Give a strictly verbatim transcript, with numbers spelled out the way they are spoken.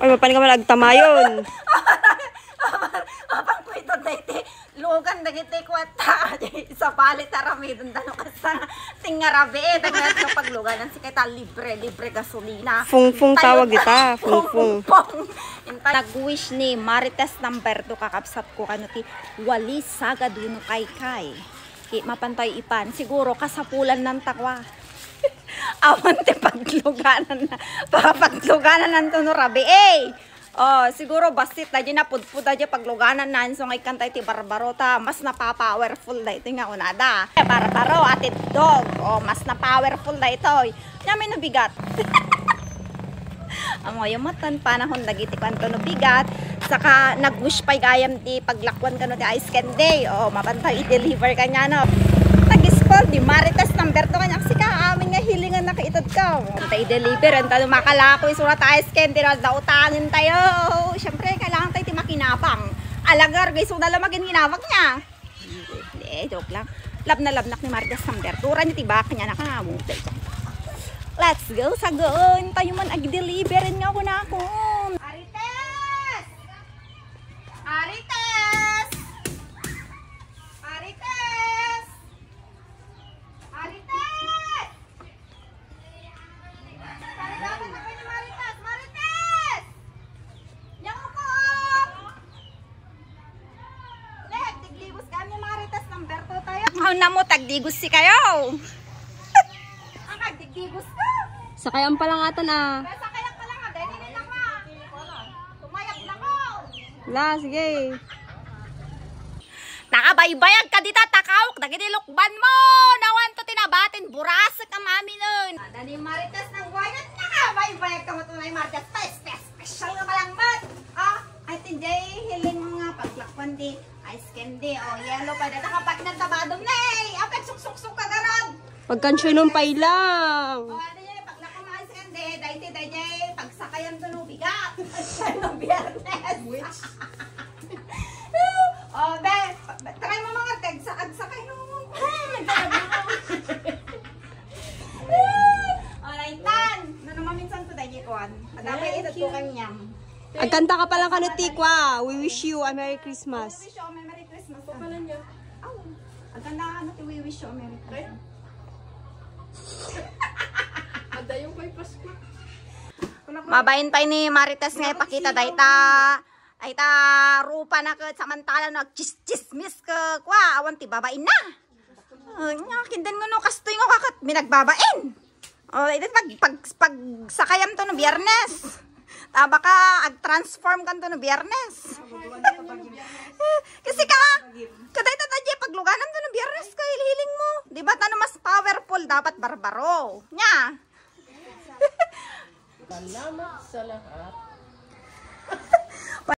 Mapan ka man agtamayon. Mapang kwito daytoy. Lugan dagiti kuwata. Sabali ta aramidenda no kasta nga tingngarabi, eh, dagiti pagluganan, sika ta libre, libre gasolina. Fungfung tawag dita, fungfung. Fungfung. Nag-wish ni Marites number two, kakabsat ko, kano ti wali sagad wenno kaykay. Ti mapan tayo ipan, siguro kasapulan nan takwa. Awan ti pagluganan na, papagluganan nanto no rabii, eh. Oh, siguro bassit da di napudpud da di pagluganan na, insungay kan tayo ti barbaro ta, mas napapowerful da ito nga unada. Barbaro, atid dog. Oh, mas napowerful da ito. Nyami no bigat. Amoyo met, panahon dagiti kuanto no bigat. Saka nag-wish pay gayam ti paglakuan kano ti ice candy. O, mapan tayo i-deliver kaniana. Nag-spoil di Marites number two kaniak, sika, amin nga hilingan na kaitad ka. Anta i-deliver, anta no makalako, isura ta ice candy, no, da utangen tayo. Siyempre, kailangan tayo ti makinabang. Alagar, guys, una lang maging kinabang niya. Eh, joke lang. Lab na labnak ni Marites number two. Uran ti bak niya nakangawag. Let's go, sagoon. Tayo man ag-deliver nga ako na ako. Marites! Marites! Marites! Marites! Marites! Marites! Yan ko po! Lek, digligos kami, Marites, number two tayo. Ang na mo, tagdigos si kayo. Ang tagdigos ko. Sakayan pa lang atan, ah. Sakayan pa lang, ah. Dali na lang, ah. Tumayag na ko. La, sige. Nakabaybayag ka dita, takawk, dagiti lukban mo. Nawan to tinabatin, burasek ang aminen. Dani Marites nang buhay na nakabaybayag ka mo tunay, Marites. Pa, espe-, special nga malangmat. Ah, ay, tinday, hiling mo nga, paglakwan di, ice candy, o, yellow pa, data ka, partner, tabadom na eh. Apek, suksuksuk ka, garod. Pagkansiyon pay lang. O, ano yun, paglakwan mo, ice candy, daydi, daydi, pagsakayan to no bigat. No Biyernes. Which? O, be, try mo mga tagsa-, agsakay no. O, naitan. Ano naman minsan to, dahil kuwan. Madamay ito to kanyang. Agkanta ka pala kano ti kwa. We wish you a Merry Christmas. We wish you a Merry Christmas. Aw, agkanta ka kano ti We wish you a Merry Christmas. Adayo ko'y Pasko. Mabain pay ni Marites nga ipakita dayta. Ay ta, rupa na ket samantala no agchis-chismis ke kwa, awan ti babain na. O, nya, kindan nga no kastoy nga kakat, minagbabain. O, iti pag, pag, pagsakayam to no Biyernes. Taba ka, ag-transform kan to no Biyernes. Kasi ka, kaday ta, ta, pagluganan to no Biyernes ka, hilhiling mo. Di ba, tano mas powerful, dapat barbaro. Nya. Salamat sa lahat.